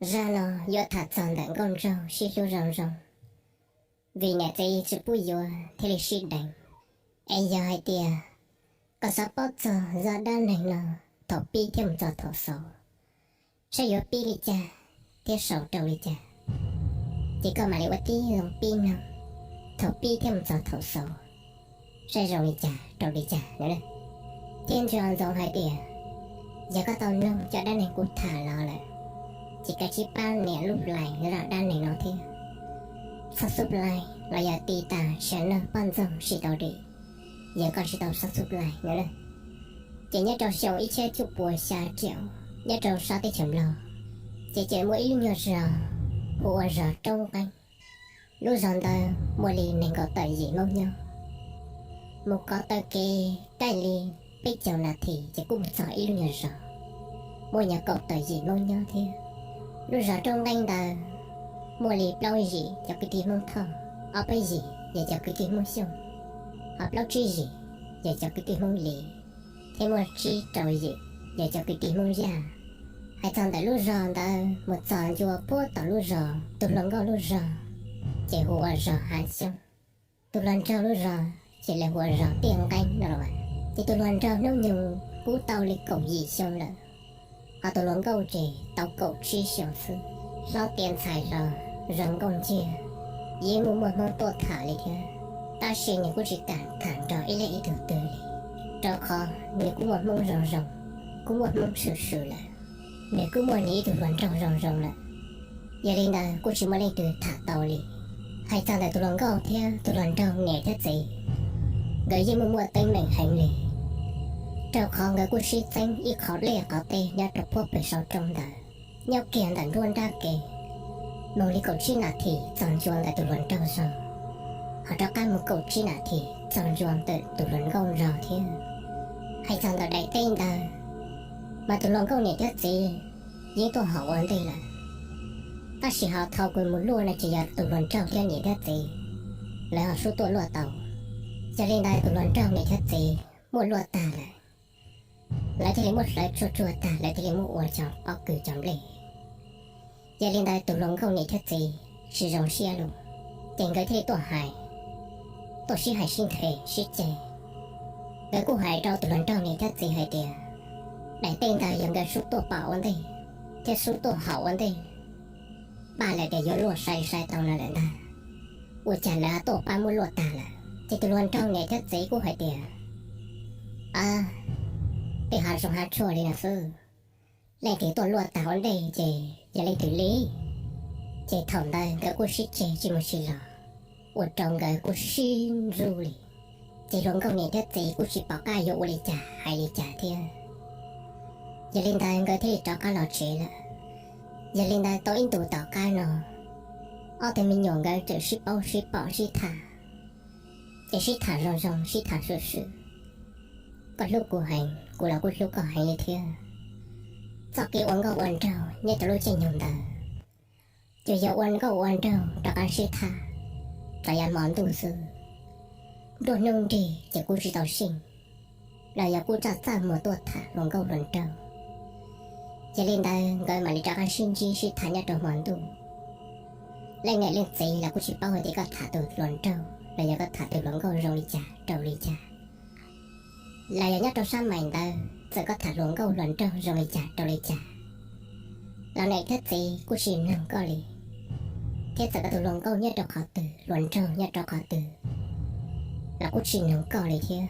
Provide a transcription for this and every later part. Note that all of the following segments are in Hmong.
Zaj no yuav tham txog ntawm nkauj nraug sib hlub zoo zoo, vim niam txiv tsis pub yuav thiaj li sib deev. Es yog hais tias koj xav paub txog zaj dab neeg no thaum pib thiab mus txog thaum xaus, saib yuav pib li cas thiab sau rau li cas, ces koj mam li ua tib zoo pib noog thaum pib thiab mus txog thaum xaus, saib zoo li cas rau li cas no. Thiab nco ntsoov hais tias yog koj tau noog cov dab neeg kuv tham los lawm, ces kav tsij pab nias lub like zaj dab neeg no thiab. Subscribe los yog tiv tas channel Poj Ntxoog Tsis Tau Dim, yog koj tsis tau subscribe no na. Ces nyob rau xyoo ib txhiab cuaj puas xya caum, nyob rau sab teb chaws Nplog, ces tseem muaj ib lub nyuag zos hu ua zos Roob Nqeeb. Lub zos ntawd muaj li nees nkaum tawm yim Hmoob nyob. Mus kov taw kev kaij li peb caug nas this ces kuj mus txog ib lub nyuag zos muaj nyuag kaum tawm yim Hmoob nyob thiab. Lub zos Roob Nqeeb ntawd muaj li plaub yim cov kwv tij Hmoob Thoj, ob peb yim yog cov kwv tij Hmoob Xyooj, ho plaub tsib yim yog cov kwv tij Hmoob Lis, thiab muaj tsib rau yim yog cov kwv tij Hmoob Yaj. Hais txog ntawm lub zos ntawd mus txog ncua puag tom lub zos, tus hluas nkauj lub zos ces hu ua zos Hav Xyooj. Tus hluas nraug lub zos ces lawv hu ua zos Tiaj Nqeeb no los. Ces tus hluas nraug hnub nyoog kuj tau li kaum yim xyoo lawm, ho tus hluas nkauj ces tau kaum tsib xyoo xwb. Hlob tiav ntxhais los zoo nkauj nciag, yeej muaj muaj Hmoob tuaj tham li thiab, tab sis nws kuj tsis kam tham nrog ib leej ib tug twg li, rau qhov nws kuj muaj Hmoob zoo zoo, kuj muaj Hmoob swm swm lawm, nws kuj muaj nws ib tug hluas nraug zoo zoo lawm. Yog li ntawd kuj tsis muaj leej twg tham tau li. Hais txog ntawm tus hluas nkauj thiab tus hluas nraug niam thiab txiv, nkawd yeej muaj muaj teeb meem heev li, rau qhov nkawd kuj sib txeeb ib qho liaj qhov teb nyob rau puag pem saum roob ntawd, nyob kiag ntawm nruab nrab kev, mus li kaum tsib nas this txog ncua ntawm tus hluas nraug zos, ho rov qab mus kaum tsib nas this txog ncua ntawm tus hluas nkauj zos thiab. Hais txog ntawm daim teb ntawd, mas tus hluas nkauj niam thiab txiv yeej tuaj haus ua ntej lawm, tab sis ho thaum kws mus luaj no ces yog tus hluas nraug thiab niam thiab txiv lawv ho sub tuaj luaj tau. Yog li ntawd tus hluas nraug niam thiab txiv muaj luaj tag lawm, lawv thiaj li muab hlawv tsuag tsuag tag, lawv thiaj li muab ua cov pob kws cov nplej. Yog li ntawd tus hluas nkauj niam thiab txiv tsis zoo siab lawm, ces nkawd thiaj li tuaj hais, tuaj sib hais sib nthe sib ceg. Nkawd kuj hais rau tus hluas nraug niam thiab txiv hais tias, daim teb ntawd yog nkawd sub tuaj pom ua ntej thiab sub tuaj haus ua ntej, paj lawv tias yuav luaj sai sai tau no lawm ntag, ua cas lawv tuaj pab muab luaj tag lawm? Ces tus hluas nraug niam thiab txiv kuj hais tias, a, tej hav zoov hav tshuaj li no xwb, leej twg tuaj luaj tag ua ntej ces yog leej twg li. Ces thaum ntawd nkawd kuj sib ceg tsis mus tsis los, ua rau nkawd kuj sib ntxub li. Ces hluas nkauj niam thiab txiv kuj tsis pom qab yuav ua li cas hais li cas thiab. Yog li ntawd nkawd thiaj li rov qab los tsev lawm. Yog li ntawd tau ib ntus tom qab no, ob tug me nyuam nkawd txawm sib paub sib pom sib tham, ces sib tham zoo zoo sib tham swm swm, koj hlub kuv heev, kuv los kuj hlub koj heev li thiab. Txoj kev ua nkauj ua nraug nyob rau lub caij nyoog ntawd, ces yog ua nkauj ua nraug rov qab sib tham, rau yav hmo ntuj xwb. Nruab hnub nrig ces kuj tsis tau sij, los yog kuj txaj txaj muag tuaj tham hluas nkauj hluas nraug. Yog li ntawd nkawd mam li rov qab sib ntsib sib tham nyob rau hmo ntuj. Leej niam leej txiv los kuj tsis paub hais tias koj tham tus hluas nraug los yog koj tham tus hluas nkauj zoo li cas rau li cas, los yog nyob rau sab maim ntawd txawm koj tham hluas nkauj hluas nraug zoo li cas rau li cas, los niam thiab txiv kuj tsis mloog koj li, thiab txawm koj tus hluas nkauj nyob rau qhov twg hluas nraug nyob rau qhov twg los kuj tsis mloog koj li thiab.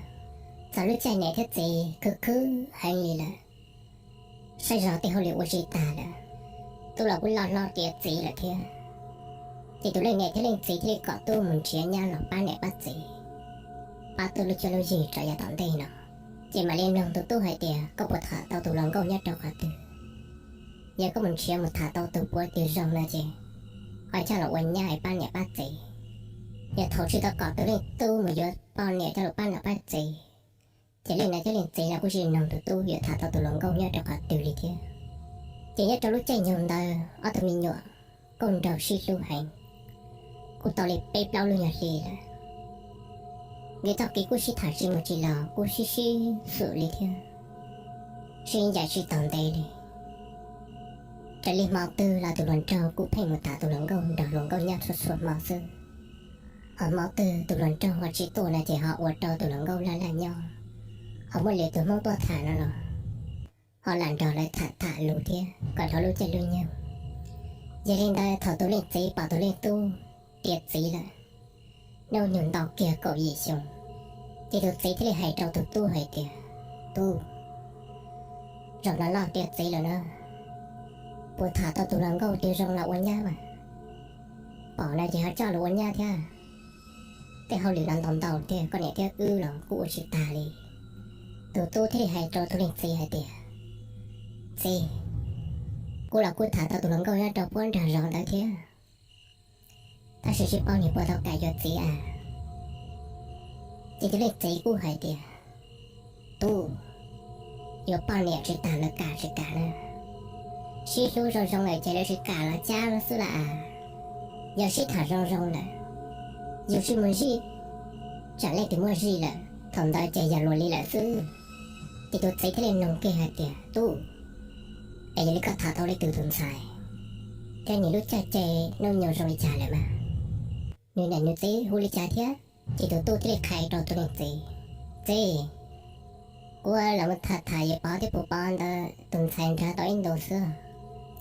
Txog lub caij niam thiab txiv khwv khwv heev li lawm, saib zog tej hauj lwm ua tsis tag lawm, tub los kuj loj hlob tiav txiv lawm thiab. Ces tus leej niam thiab leej txiv thiaj li kom tub mus nrhiav nyab los pab niam pab txiv, pab tub lub cuab lub yig rau yav tom ntej no. Ces mam li nug tus tub hais tias koj puas tham tau tus hluas nkauj nyob rau qhov twg? Yog koj mus nrhiav mus tham tau tus puav twg zoo no ces ho coj los ua nyab pab niam pab txiv. Yog thaum tsis tau kom tus leej tub mus yuav poj niam coj los pab niam pab txiv, ces leej niam thiab leej txiv los kuj tsis nug tus tub yuav tham tau tus hluas nkauj nyob rau qhov twg li thiab. Ces nyob rau lub caij nyoog ntawd ob tug me nyuam kuj nraug sib hlub heev, kuj tau li peb plaub lub nyuag hli lawm. Nkawd txoj kev kuj sib tham tsis mus tsis los kuj sib sib xwm li thiab, sib ncaim tsis taus ntev li. Raws li hmo twg los tus hluas nraug kuj pheej mus tham tus hluas nkauj nrog hluas nkauj nyob txhua txhua hmo xwb. Ho hmo twg tus hluas nraug ho tsis tuaj no ces ho ua rau tus hluas nkauj laj laj nyob, ho muaj lwm tus Hmoob tuaj tham no los ho lam nrog lawv tham tham lus thiab kom dhau lub caij lub nyoog. Yog li ntawd thaum tus leej txiv pom tus leej tub tiav txiv lawm, hnub nyoog ntau kiag kaum yim xyoo, ces tus txiv thiaj li hais rau tus tub hais tias, Tub, zaum no loj tiav txiv lawm na, puas tham tau tus hluas nkauj tiav zoo los ua nyab mas? Pom no ces ho coj los ua nyab thiab. Tej hauj lwm los ntau ntau tiag, koj niam thiab wb los kuj ua tsis tag li. Tus tub thiaj li hais rau tus leej txiv hais tias, Txiv, kuv los kuj tham tau tus hluas nkauj nyob rau puab nraug zos ntawd thiab, tab sis tsis paub nws puas tau kam yuav txiv as. Ces tus leej txiv kuj hais tias, Tub, yuav poj niam tsis tas lawv kam tsis kam na, sib hlub zoo zoo lawm ces lawv tsis kam los cab xwb las as. Yog sib tham zoo zoo lawm, yus tsis mus zij, tsam leej twg muaj zij lawm thaum ntawd ces yog luag li lawm xwb. Ces tus txiv thiaj li nug kiag hais tias, Tub, es yog li koj tham tau leej twg tus ntxhais, thiab nws lub caij ces hnub nyoog zoo li cas lawm mas? Nws niam nws txiv hu li cas thiab? Ces tus tub thiaj li qhia rau tus leej txiv, Txiv, kuv los mus tham tham yawg Pov thiab puas Pov ntawd tus ntxhais nrog tau ib ntus xwb,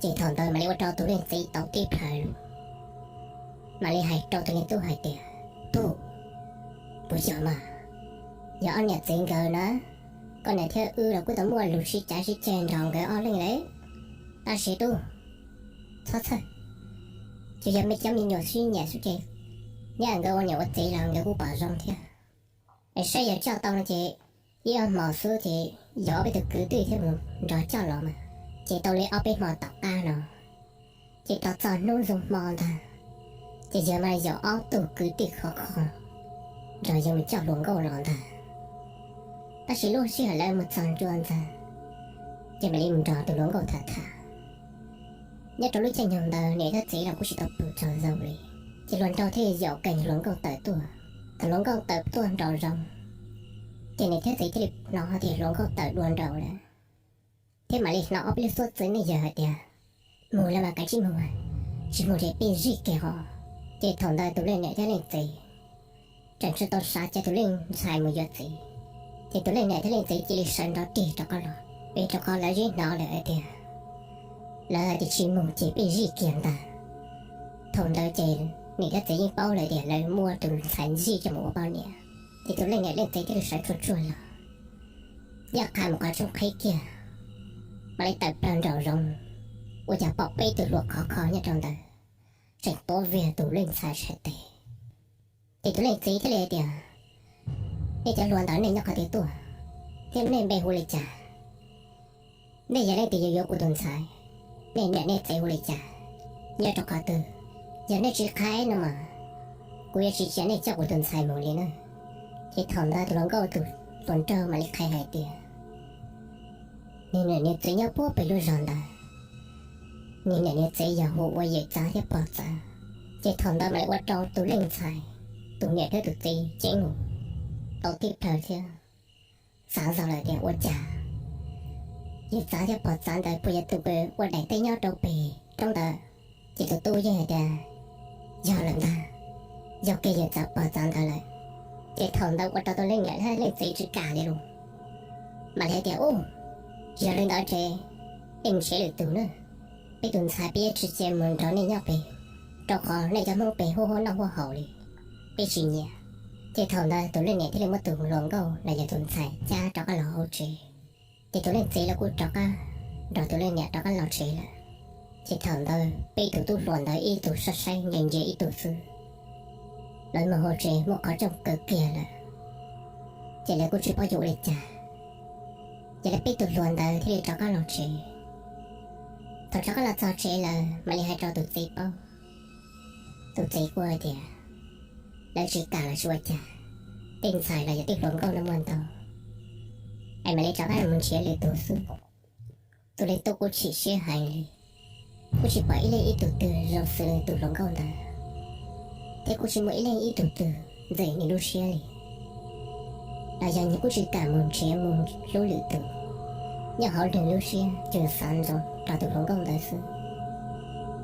ces thaum ntawd mam li ua rau tus leej txiv tau tib plhaw lus, mam li hais rau tus leej tub hais tias, Tub, puas yog mas? Yog ob niam txiv nkawd na, koj niam thiab wb los kuj tau muaj lus sib cav sib ceg nrog nkawd ob leeg lawm. Tab sis tub, txhob txhawj, ces yog mej cov me nyuam sib nyiam xwb ces neb nkawd ua niam ua txiv los nkawd kuj pom zoo thiab. Es saib yog coj tau no ces ib ob hmo xwb ces yog ob peb tug kwv tij thiab mus nrog coj los mas. Ces tau li ob peb hmo tom qab no, ces tau txog hnub zoo hmo ntag, ces yog mas yog ob tug kwv tij khov kho nrog yawg mus coj hluas nkauj los ntag. Tab sis lub sij hawm lawv mus txog ntua ntag, ces mam li mus nrog tus hluas nkauj tham tham. Nyob rau lub caij nyoog ntawd niam thiab txiv los kuj tsis tau pw tsaug zog li, ces hluas nraug thiaj li yaum kees hluas nkauj tawm tuaj. Thaum hluas nkauj tawm tuaj nraum zoov, ces niam thiab txiv thiaj li hnov hais tias hluas nkauj tawm dua nraud lawm, thiab mam li hnov ob peb lub suab txwv nej yawg hais tias, Mus lawm mas kav tsij mus, tsis mus ces peb zij kiag ho. Ces thaum ntawd tus leej niam thiab leej txiv tseem tsis tau xav cia tus leej ntxhais mus yuav txiv, ces tus leej niam thiab leej txiv cia li sawv nrov rig rov qab los, vim rau qhov lawv yeej hnov lawm hais tias, lawv hais tias tsis mus ces peb zij kiag ntag. Thaum ntawd ces niam thiab txiv yeej paub lawm tias lawv muab tus ntxhais zij coj mus ua poj niam. Ces tus leej niam leej txiv thiaj li sawv tsuag tsuag los, yaj qha mus qhov rooj qhib kiag, mam li tawm plaws nraum zoov, ua cas pom peb tug hluas khov kho nyob rau ntawd, tseem tuav viag tus leej ntxhais sab tes. Ces tus leej txiv thiaj li hais tias, Nej cov hluas ntawd nej nyob qhov twg tuaj, thiab nej npe hu li cas? Nej yog leej twg yuav yuav kuv tus ntxhais? Nej niam nej txiv hu li cas? Nyob rau qhov twg? Yog nej tsis qhia no mas kuv yuav tsis cia nej coj kuv tus ntxhais mus li na. Ces thaum ntawd tus hluas nkauj tus hluas nraug mam li qhia hais tias, nws niam nws txiv nyob puag pem lub zos ntawd, nws niam nws txiv yog hu ua yawm txav thiab pog txav. Ces thaum ntawd mam li ua rau tus leej ntxhais tus niam thiab tus txiv ceeb mus tau tib plhaw thiab xav zog lawm tias ua cas yawm txav thiab pog txav ntawd puas yog tus ua daim teb nyob rau pem roob ntawd. Ces tus tub yeej hais tias yog lawm ntag, yog kiag yawm txav pog txav ntawd lawm. Ces thaum ntawd ua rau tus leej niam thiab leej txiv tsis kam li lawm, mam li hais tias, Ub, yog li ntawd ces peb mus nrhiav lwm tus na, peb tus ntxhais peb yuav tsis cia mus nrog nej nyob pem, rau qhov nej cov Hmoob pem huaj huaj noj huaj haus li, peb tsis nyiam. Ces thaum ntawd tus leej niam thiaj li muab tus hluas nkauj los yog tus ntxhais cab rov qab los hauv tsev. Ces tus leej txiv los kuj rov qab nrog tus leej niam rov qab los tsev lawm. Ces thaum ntawd peb tus tub hluas ntawd ib tug saib saib ntsia ntsia ib tug xwb, lawv mus hauv tsev muaj qhov rooj kaw kiag lawm, ces lawv kuj tsis paub yuav ua li cas. Ces lawv peb tus hluas ntawd thiaj li rov qab los tsev. Thaum rov qab los txog tsev lawm mam li hais rau tus txiv paub. Tus txiv kuj hais tias, Lawv tsis kam los tsis ua cas, tej ntxhais los yog tej hluas nkauj no muaj ntau, es mam li rov qab mus nrhiav lwm tus xwb. Tus leej tub kuj chim siab heev li, kuj tsis pom ib leej ib tug twg zoo xws li tus hluas nkauj ntawd, thiab kuj tsis muaj ib leej ib tug twg ntxim nws lub siab li. Los yog nws kuj tsis kam mus nrhiav mus hlub lwm tus, nyob hauv nws lub siab tsuas xav ntsoov rau tus hluas nkauj ntawd xwb.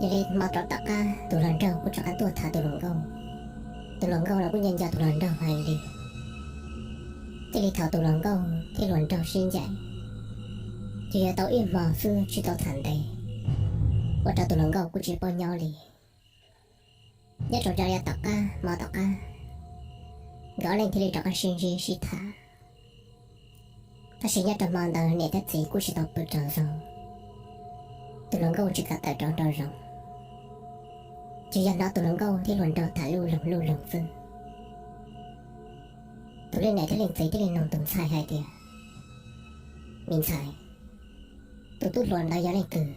Yog li hmo rov tom qab tus hluas nraug kuj rov qab tuaj tham tus hluas nkauj. Tus hluas nkauj los kuj nco nco tus hluas nraug heev li. Thiaj li thaum tus hluas nkauj thiab hluas nraug sib ncaim, ces yog tau ib hmo xwb tsis tau tham ntev, ua rau tus hluas nkauj kuj tsis paub nyob li. Nyob rau yav tom qab, hmo tom qab, nkawd ob leeg thiaj li rov qab sib ntsib sib tham. Tab sis nyob rau hmo ntawd niam thiab txiv kuj tsis tau pw rau zoo, tus hluas nkauj tsis kam tawm rov nraum zoov. Tsuas yog hnov tus hluas nkauj thiab hluas nraug tham luj loog luj loog xwb. Tus leej niam thiab leej txiv thiaj li nug tus ntxhais hais tias, me ntxhais, tus tub hluas ntawd yog leej twg?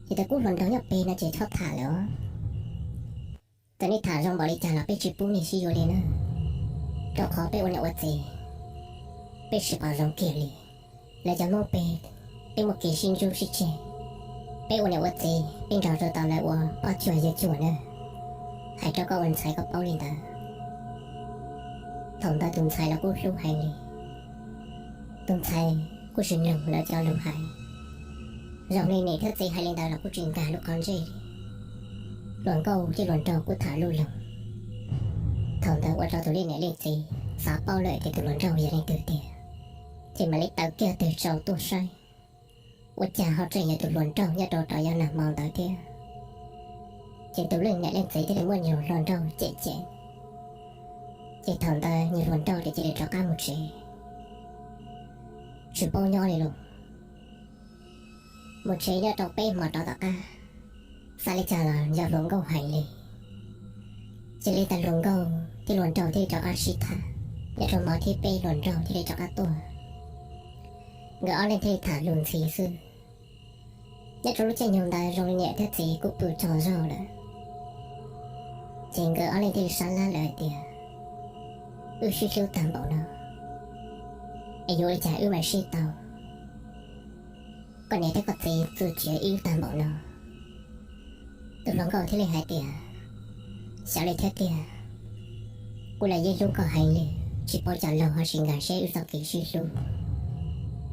Yog tias kuv hluas nraug nyob pem no ces txhob tham lawm os. Txawm nej tham zoo npaum li cas los peb tsis pub nej sib yuav li na, rau qhov peb ua niam ua txiv, peb tsis pom zoo kiag li. Lawv cov Hmoob peb, peb muaj kev sib ntsub sib tseg, peb ua niam ua txiv peb nrog rau tau lawv ua poj cuag yawg cuag na. Hais rau koj ua ntxhais koj paub li ntawd. Thaum ntawd tus ntxhais los kuj hlub heev li. Tus ntxhais kuj tsis mloog lawv cov lus hais, zoo li niam thiab txiv hais li ntawd los kuj tsis nkag lub qhov ntsej li. Hluas nkauj thiab hluas nraug kuj tham luj loog. Thaum ntawd ua rau tus leej niam leej txiv xav paub lawm tias tus hluas nraug yog leej twg tiag, ces mam li taw kiag twg tsau tuaj saib. Ua cas ho tseem yog tus hluas nraug nyob rau tom yav nag hmo ntawd thiab. Ces tus leej niam leej txiv thiaj li muab niag hluas nraug cem cem. Ces thaum ntawd niag hluas nraug ces cia li rov qab mus tsev, tsis paub nyob li lawm. Mus tsev nyob rau peb hmo rov tom qab, xav li cas los yog hluas nkauj heev li. Cia li tas hluas nkauj thiab hluas nraug thiaj li rov qab sib tham, nyob rau hmo thib peb hluas nraug thiaj li rov qab tuaj. Nkawd ob leeg thiaj li tham lus ntxhi xwb. Nyob rau lub caij nyoog ntawd zoo li niam thiab txiv kuj pw tsaug zog lawm, ces nkawd ob leeg thiaj li sab lab lawm hais tias, wb sib hlub tag npaum no, es yuav ua li cas wb mam sib tau? Koj niam thiab koj txiv txwv txiav wb tag npaum no. Tus hluas nkauj thiaj li hais tias, xyov li thiab tiag, kuv los yeej hlub koj heev li, tsis paub cas laug ho tsis nkag siab wb txoj kev sib hlub,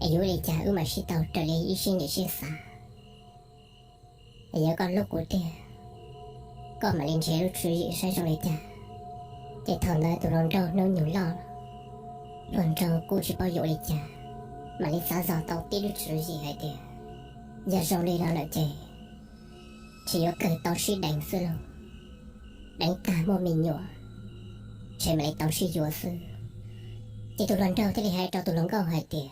es yuav ua li cas wb mam sib tau raws li wb siab nyiam siab xav. Es yog koj hlub kuv tiag, koj mam li nrhiav lub tswv yim saib zoo li cas. Ces thaum ntawd tus hluas nraug hnub nyoog loj, hluas nraug kuj tsis paub yuav ua li cas, mam li xav zog tau tib lub tswv yim hais tias, yog zoo li no lawm ces tsis yuav kawg tau sib deev xwb lauj, deev tag muaj me nyuam, ntshe mam li tau sib yuav xwb. Ces tus hluas nraug thiaj li hais rau tus hluas nkauj hais tias,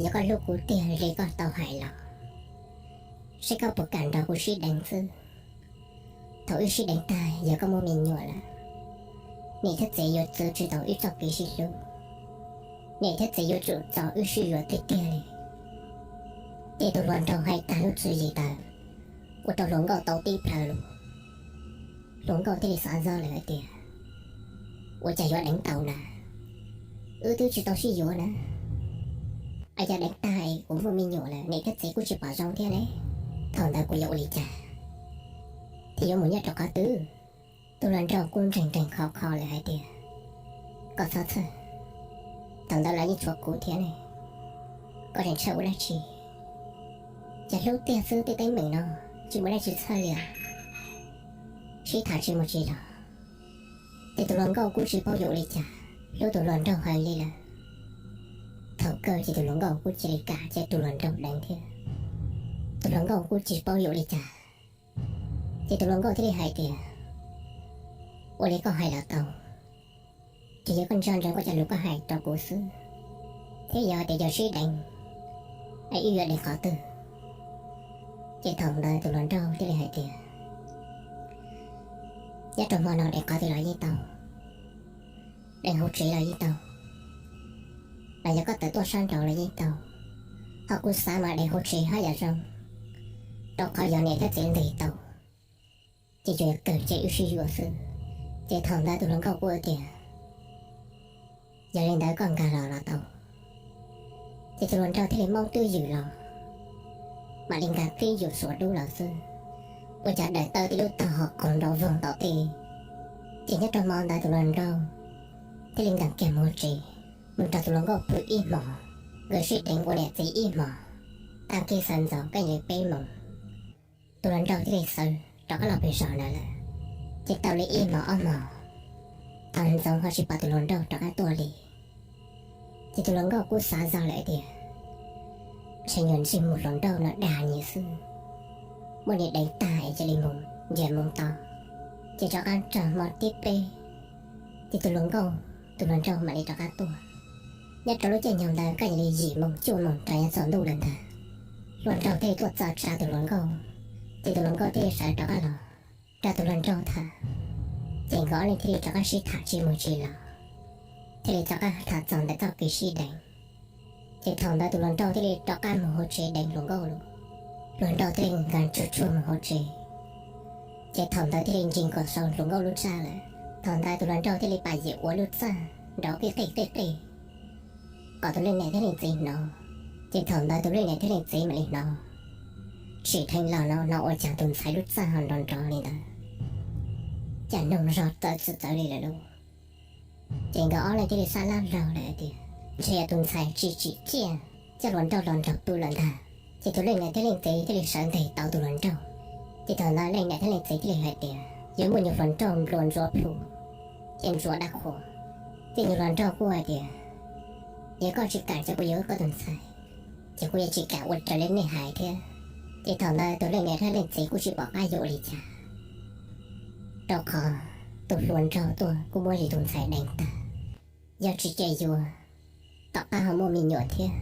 yog koj hlub kuv tiag li koj tau hais los, saib koj puas kam nrog kuv sib deev xwb. Thaum wb sib deev tag yog koj muaj me nyuam lawm, niam thiab txiv yuav txwv tsis tau wb txoj kev sib hlub, niam thiab txiv yuav tsum txo wb sib yuav tiag tiag li. Ces tus hluas nraug hais tag lub tswv yim ntawd, ua rau hluas nkauj tau tib plhaw lus. Hluas nkauj thiaj li xav zog lawm hais tias, ua cas yuav deev tau na, wb twb tsis tau sib yuav na, es yog deev tag kuv muaj me nyuam lawm niam thiab txiv kuj tsis pom zoo thiab ne, thaum ntawd kuv yuav ua li cas thiaj yuav mus nyob rau qhov twg? Tus hluas nraug kuj ntseeg ntseeg kho kho lawm hais tias, koj txhob txhawj, thaum ntawd lawv yeej tshuav kuv thiab ne, koj tseem txhawj ua dab tsi? Cas hlub tiag xwb tej teeb meem no tsis muaj dab tsi txhawj li, sib tham tsis mus tsis los. Ces tus hluas nkauj kuj tsis paub yuav ua li cas, hlub tus hluas nraug heev li lawm. Thaum kawg ces tus hluas nkauj kuj cia li kam cia tus hluas nraug deev thiab. Tus hluas nkauj kuj tsis paub yuav ua li cas, ces tus hluas nkauj thiaj li hais tias, ua li koj hais los tau, ces yog koj ntsia ntsoov koj cov lus koj hais rau kuv xwb, thiab yog tias yog sib deev, es wb yuav deev qhov twg? Ces thaum ntawd tus hluas nraug thiaj li hais tias, nyob rau hmo no deev qhov twg los yeej tau, deev hauv tsev los yeej tau, los yog koj tawm tuaj sab nraud los yeej tau, ho kuv xav mas deev hauv tsev haj yam zoo, rau qhov yog niam thiab txiv nteg tau, ces tsuas yog kawg ces wb sib yuav xwb. Ces thaum ntawd tus hluas nkauj kuj tias, yog li ntawd koj nkag los los tau. Ces tus hluas nraug thiaj li maub twj ywm los, mam li nkag twj ywm xuas dub los xwb, ua cas daim tawb tib lub tog ho qaug nrov voog tom tej. Ces nyob rau hmo ntawd tus hluas nraug thiaj li nkag kiag mus tsev, mus nrog tus hluas nkauj pw ib hmos, nkawd sib deev ua niam txiv ib hmos, tag kis sawv ntxov kab yees peb moos. Tus hluas nraug thiaj li sawv rov qab los pem zos ntawd lawm. Ces tau li ib hmos ob hmos, Thov Ntxoov ho tsis pom tus hluas nraug rov qab tuaj li. Ces tus hluas nkauj kuj xav zog lawm tias, ntshe nyuag ntsej muag hluas nraug no dag nyias xwb, muab nyias deev tag es cia li mus ntsiag mus to. Ces rov qab txog hmo thib peb, ces tus hluas nkauj, tus hluas nraug mam li rov qab tuaj. Nyob rau lub caij nyoog ntawd koj yog li yim moos cuaj moos rov qab txog ntuj lawm ntag, hluas nraug thiaj li tuaj txog tsa tus hluas nkauj. Ces tus hluas nkauj thiaj li sawv rov qab los nrog tus hluas nraug tham. Ces nkawd ob leeg thiaj li rov qab sib tham tsis mus tsis los, thiaj li rov qab tham txog ntawm txoj kev sib deev. Ces thaum ntawd tus hluas nraug thiaj li rov qab mus hauv tsev deev hluas nkauj lawm. Hluas nraug thiaj li nkag tsuag tsuag mus hauv tsev. Ces thaum ntawd thiaj li ntsis nkaus saum hluas nkauj lub txaj lawm. Thaum ntawd tus hluas nraug thiaj li pam yim ua lub txaj nrov qij qij qij qij, kom tus leej niam thiab leej txiv hnov. Ces thaum ntawd tus leej niam thiab leej txiv mam li hnov, tsim dheev los no hnov ua cas tus ntxhais lub txaj ho nrov nrov li ntawd, cas noog zog txawv tsis txawv li lawm lauj. Ces nkawd ob leeg thiaj li xav lab laug lawm tias, ntshe yog tus ntxhais tsis tsim txiaj coj hluas nraug los nrog pw lawm ntag. Ces tus leej niam thiab leej txiv thiaj li sawv ntes tau tus hluas nraug. Ces thaum ntawd leej niam thiab leej txiv thiaj li hais tias, yuav muaj nyuag hluas nraug nplua ntsuav plhu, ces ntsuav dab qhuas. Ces nyuag hluas nraug kuj hais tias, yog koj tsis kam ces kuv yuav koj tus ntxhais, ces kuv yuav tsis kam ua raws li nej hais thiab. Ces thaum ntawd tus leej niam thiab leej txiv kuj tsis pom qab yuav ua li cas, rau qhov tus hluas nraug tuaj kuj muab yus tus ntxhais deev tag. Yog tsis cia yuav, tom qab ho muaj me nyuam thiab,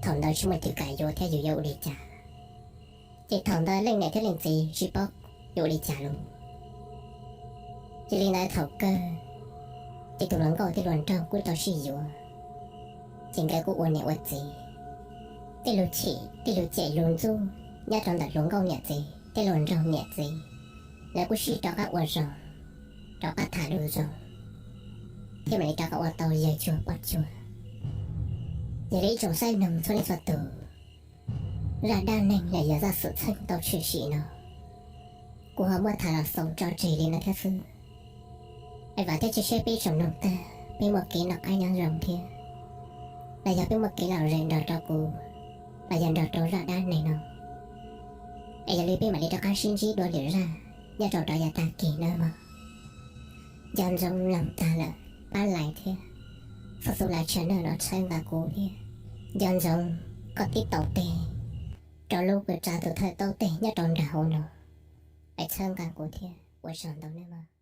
thaum ntawd tsis muaj tus kam yuav thiab yus yuav ua li cas. Ces thaum ntawd leej niam thiab leej txiv tsis paub yuav ua li cas lawm. Ces li ntawd thaum kawg, ces tus hluas nkauj thiab hluas nraug kuj tau sib yuav. Ces nkawd kuj ua niam ua txiv, tej lus chim tej lus cem lus ntxub nyob rau ntawm hluas nkauj niam txiv thiab hluas nraug niam txiv, lawv kuj sib rov qab ua zoo, rov qab tham lus zoo, thiab mam li rov qab ua tau yawg cuag poj cuag. Yog li ib tsoom saib noog txhua leej txhua tus, zaj dab neeg los yog zaj xwm txheej tau tshwm sim no, kuv ho muab tham los xaus tso tseg li no thiab xwb. Es vam thiab cia siab peb tsoom noog tag peb muaj kev noj qab nyob zoo thiab, los yog peb muaj kev lom zem nrog rau kuv, los yog nrog rau zaj dab neeg no. Es yog li peb mam li rov qab sib ntsib dua lwm zaj nyob rau rov yav tag kis nawb mog. Nco ntsoov mloog tag lawm pab like thiab subscribe channel no txhawb nqa kuv thiab. Nco ntsoov koj tib taus tes rau lub kua tsa tus thawj taub teg nyob rau nram hauv no, es txhawb nqa kuv thiab. Ua tsaug ntau nawb mog.